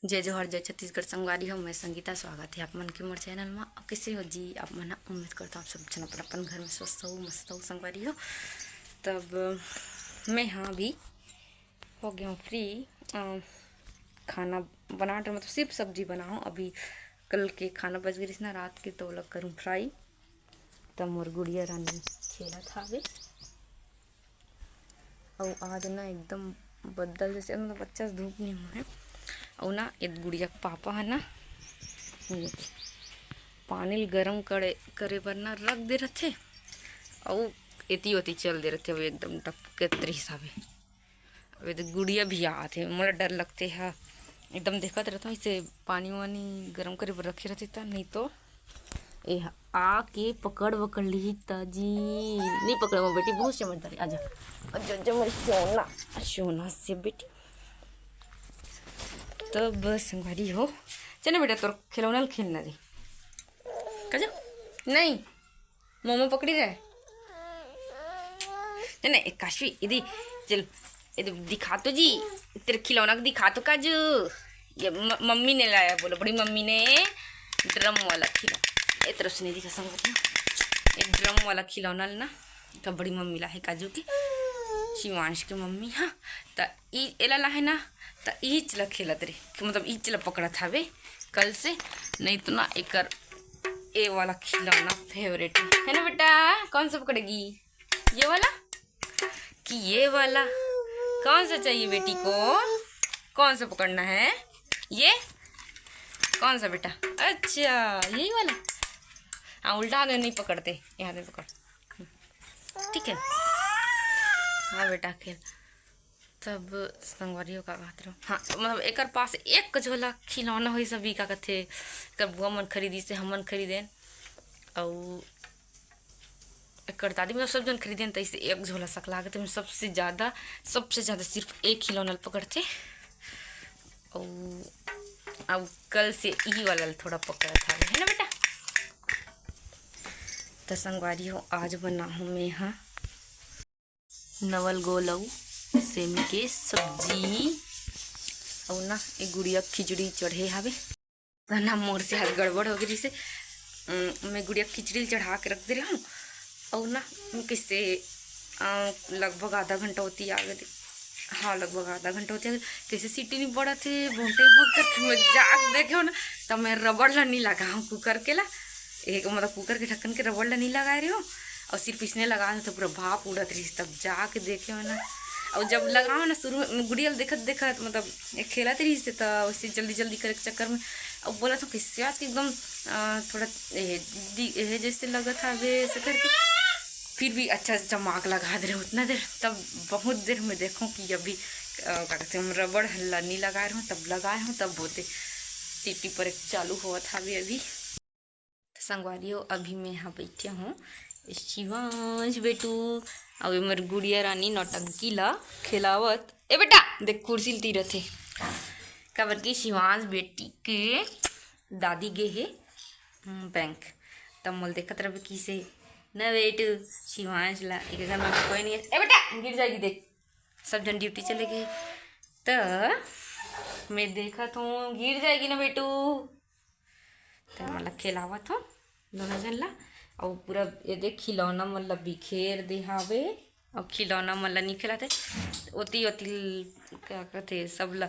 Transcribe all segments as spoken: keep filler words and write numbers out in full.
जय जोहार, जय छत्तीसगढ़ संगवारी हो। मैं संगीता, स्वागत हे आप मन के मोर चैनल मा। अउ कइसे हो जी आप मन ह? उम्मीद करता हूँ आप सब झन अपन अपन घर में स्वस्थ हो, मस्त हो संगवारी हो। तब मैं, हाँ, अभी हो गया हूँ फ्री। खाना बना डर, मतलब सिर्फ सब्जी बनाऊँ। अभी कल के खाना बच गई ना रात के, तो ओला करूँ फ्राई। तब मोर गुड़िया रानी खेलत हावे। अउ आज ना एकदम बदल जैसे, मतलब अच्छा से धूप नहीं हुआ है। अउ ना ये गुड़िया के पापा है ना, ये पानी ल गरम करे, करे बर ना रख दे रहथे, अउ एती ओती चल दे रहथे, अउ एकदम टपकत रहिस हावे। अब ये तो गुड़िया भी आत हे, मोला डर लगथे हा, एकदम देखत रहता हूँ इसे, पानी वानी गरम करे बर रखे रहथे त, नहीं तो ए ह आके पकड़ वकड़ लिही त जी। नहीं पकड़े मोर बेटी, बहुत समझदार हे। आजा, आजा, आजा, मेरी सोना, सोना से बेटी। तब संगवारी हो, चल ना बेटा, तोर खिलौना ल खेलना दे। कजा? नहीं, मोमो पकड़ी रहे। नहीं, नहीं, काशवी, इदी, चल, इदी दिखा तो जी, तेरे खिलौना को दिखा तो काजू। ये म-, मम्मी ने लाया, बोलो, बड़ी मम्मी ने ड्रम वाला खिलौना। ए तरफ से नहीं दिखा संगत ना, ये ड्रम वाला खिलौना लेना, तो बड़ी मम्मी ला है काजू की, शिवांश के मम्मी, हाँ, त ई एला लाहे ना, त इच ला खेलत रे, कि मतलब इच ला पकड़त हावे कल से, नहीं तो ना एकर ए वाला खिलौना फेवरेट है, है ना बेटा? कौन सा पकड़ेगी, ये वाला कि ये वाला? कौन सा चाहिए बेटी को? कौन सा पकड़ना है? ये कौन सा बेटा? अच्छा, यही वाला। हाँ, उल्टा हाथ में नहीं पकड़ते, यहाँ से पकड़। ठीक है, हाँ बेटा, खेल। तब संगवारी हो का कहत रहो, हाँ, मतलब एकर पास एक झोला खिलौना होई, सभी का कथे, एकर बुआ मन खरीदी से हमन खरीदेन, अउ एकर दादी, मतलब सब जन खरीदेन, त इसे एक झोला सकला के, त सबसे ज्यादा, सबसे ज्यादा सिर्फ एक खिलौना ल पकड़थे। अउ अब कल से इही वाला ल थोड़ा पकड़त हावे, है ना बेटा? त संगवारी हो, आज बना हूँ मैं हा नवल गोल अउ सेमी के सब्जी, अउ ना ए गुड़िया खिचड़ी चढ़े हावे। त ना मोर से आज गड़बड़ हो गई से, अम, मैं गुड़िया खिचड़ी ल चढ़ा के रख दे रहा हूँ, अउ ना मैं किसे, अ, लगभग आधा घंटा होती आ गए, हाँ, लगभग आधा घंटा होती आ गए, कैसे सीटी नहीं पड़त हे, भोंटे भोंट करके मैं जाके देखे हो ना, त मैं रबड़ ला नहीं लगा हूँ कुकर के ला, एक मतलब कुकर के ढक्कन के रबड़ ला नहीं लगा रहे हो, अउ सिर्फ इसने लगा दे त पूरा भाप उड़त रहिस, तब जाके देखे हो ना। अउ जब लगाओ ना शुरू में गुड़िया ल देखत देखत, मतलब ये खेलत रहिस त वैसे जल्दी जल्दी करे के चक्कर में, अब बोला तो कैसे आज के एकदम, अ, थोड़ा ये दि-, ये जैसे लगत हवे ऐसे करके, फिर भी अच्छा से चमाक लगा दे रहे उतना देर, तब बहुत देर में देखो कि अभी, अ, का कहते हैं, हम रबड़ ला नहीं लगा रहे हो, तब लगाए हो, तब बोते सीटी पर एक चालू होत हवे अभी। त संगवारी हो, अभी मैं यहाँ बैठे हूँ शिवांश बेटू, अउ एमर गुड़िया रानी नौटंकी ला खेलावत। ए बेटा, देख कुर्सी ल तीरत हे, काबर कि शिवांश बेटी के दादी गे हे, हम्म, बैंक, त मोल देखत रहे किसे न बेटू, शिवांश ला एक घर में कोई नहीं है। ए बेटा, गिर जाएगी, देख सब जन ड्यूटी चले गए, त मैं देखत हूँ गिर जाएगी ना बेटू। त मतलब खेलावत हो दोनों झन ला, अउ पूरा ये देख खिलौना मन ला बिखेर दे हावे, अउ खिलौना मन ला नहीं खेलाते, ओती ओती ल-, का कहते, सब ला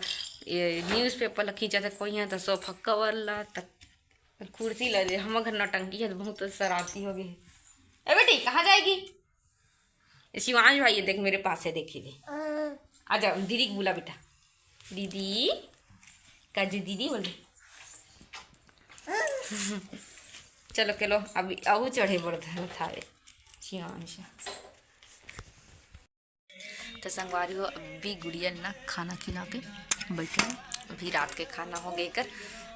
ये न्यूज़पेपर ला खींचत हे, कोई यहाँ त सोफा कवर ला, त कुर्सी ला दे, हमर घर नौटंकी है, बहुत शरारती हो गई है। ए बेटी, कहाँ जाएगी? ये शिवांश भाई, ये देख मेरे पास है, देखिए दे। आजा, दीदी को बुला बेटा। दीदी, काजू दीदी बोल रही। चलो, चलो, अभी अउ चढ़े बर धर थारे। शिवांश। त संगवारी हो, अभी गुड़िया ल ना खाना खिला के बैठे हूँ। अभी रात के खाना हो गए कर,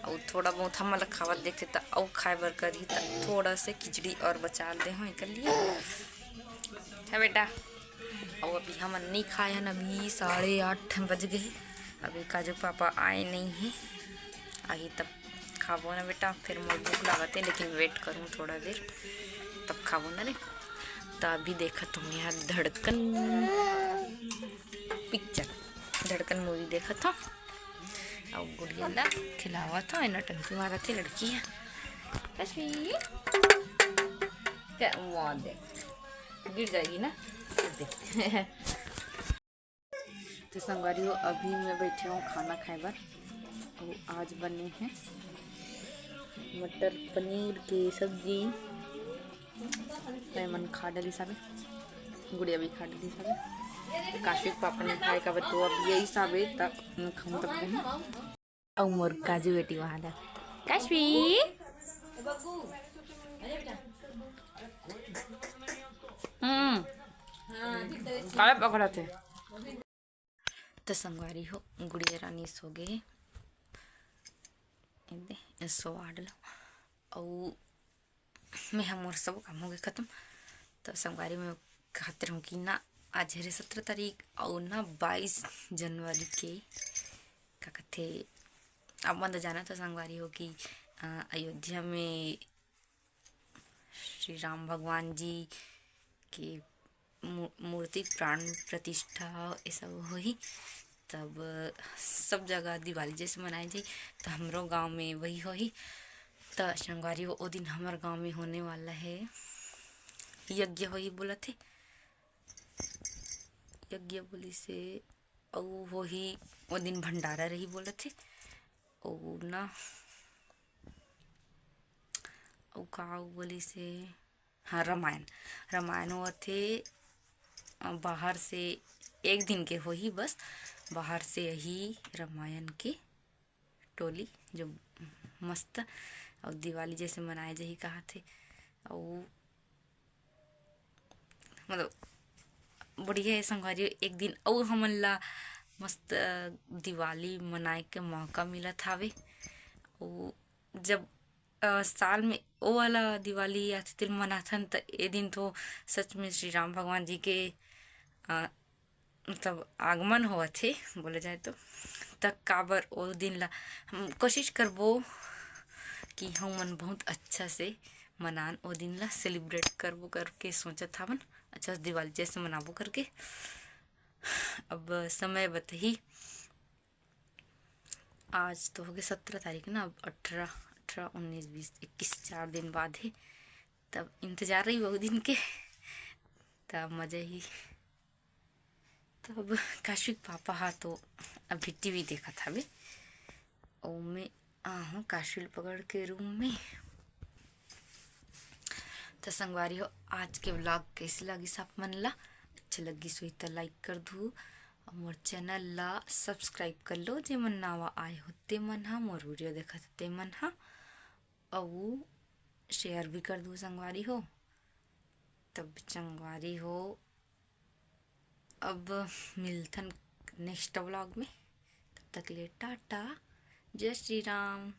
अउ थोड़ा बहुत हमन ल खावत देखते त अउ खाए बर करही, त थोड़ा से खिचड़ी और बचा दे हूँ एकर लिए, है बेटा? अउ अभी हमन नहीं खाए हन, अभी साढ़े आठ बज गए हे। अभी काजू पापा आए नहीं है, आही तब खाबो ना बेटा, फिर मोर भूख लागत है, लेकिन वेट करूँ थोड़ा देर, तब खाबो ना रे। त अभी देखत हूँ यहाँ धड़कन पिक्चर, धड़कन मूवी देखत हूँ। अउ गुड़िया ला खिलावत हव, नौटंकी मारत हे लड़की ह। कश्मीर, क्या, वहाँ दे, गिर जाएगी ना, दे। तो संगवारी हो, अभी मैं बैठे हूँ खाना खाए बर। अउ आज बने हैं मटर पनीर के सब्जी। मैं मन खा डली साबे, गुड़िया भी खा डली साबे। काशी के पापा नहीं खाए का, तो अब यही साबे तक खाऊं तक नहीं। अउ मोर काजू बेटी वहां ला, काशी। हम्म, काला पकड़ा थे। त संगवारी हो, गुड़िया रानी सो गे हे। ए दे, ए सो आडल। अउ मैं ह, मोर सब काम हो गए खत्म। त संगवारी, मैं कहत रहूँ कि ना, आज हरे सत्रह तारीख अउ ना बाईस जनवरी के, का कथे, आप मन तो जानत हो संगवारी हो कि, अ, अयोध्या में श्री राम भगवान जी के मू-, मूर्ति प्राण प्रतिष्ठा ये सब होही, तब सब जगह दिवाली जैसे मनाए जाही, त हमरो गांव में वही होही। त संगवारी हो, ओ दिन हमर गांव में होने वाला है यज्ञ होही बोलत हे, यज्ञ बोली से, अउ होही ओ दिन भंडारा रही बोलत हे, अउ ना, अउ का बोली से, हाँ, रामायण, रामायण होवत हे, अ, बाहर से एक दिन के होही बस, बाहर से यही रामायण के टोली जो मस्त अउ दिवाली जैसे मनाए जाही कहाथे। अउ मतलब बढ़िया हे संगवारी, एक दिन अउ हमन ला मस्त दिवाली मनाए के मौका मिलत हावे। अउ जब, अ, साल में ओ वाला दिवाली आथे, तेल मनाथन, त ए दिन तो सच में श्री राम भगवान जी के, अ, मतलब आगमन होवत हे बोले जाए तो। त काबर ओ दिन ला हम कोशिश करबो कि हमन बहुत अच्छा से मनान, ओ दिन ला सेलिब्रेट करबो करके सोचत हावन, अच्छा से दिवाली जैसे मनाबो करके। अब समय बतही, आज तो हो गए सत्रह तारीख ना, अब अठारह, अठारह, उन्नीस, बीस, इक्कीस, चार दिन बाद हे, तब इंतजार रही बहुत दिन के, तब मजा ही। तब काशिक पापा हा तो अभी टीवी देखत हवे, ओमे आहूँ काशिल पकड़ के रूम में। त संगवारी हो, आज के व्लॉग कैसे लगिस आप मन ला? अच्छा लगिस होही त लाइक कर दू, अउ मोर चैनल ला सब्सक्राइब कर लो, जे मन नावा आए हो ते मन हा, मोर वीडियो देखत हो ते मन हा, अउ शेयर भी कर दू संगवारी हो। तब संगवारी हो, अब मिलथन नेक्स्ट व्लॉग में, तब तक ले टाटा, जय श्री राम।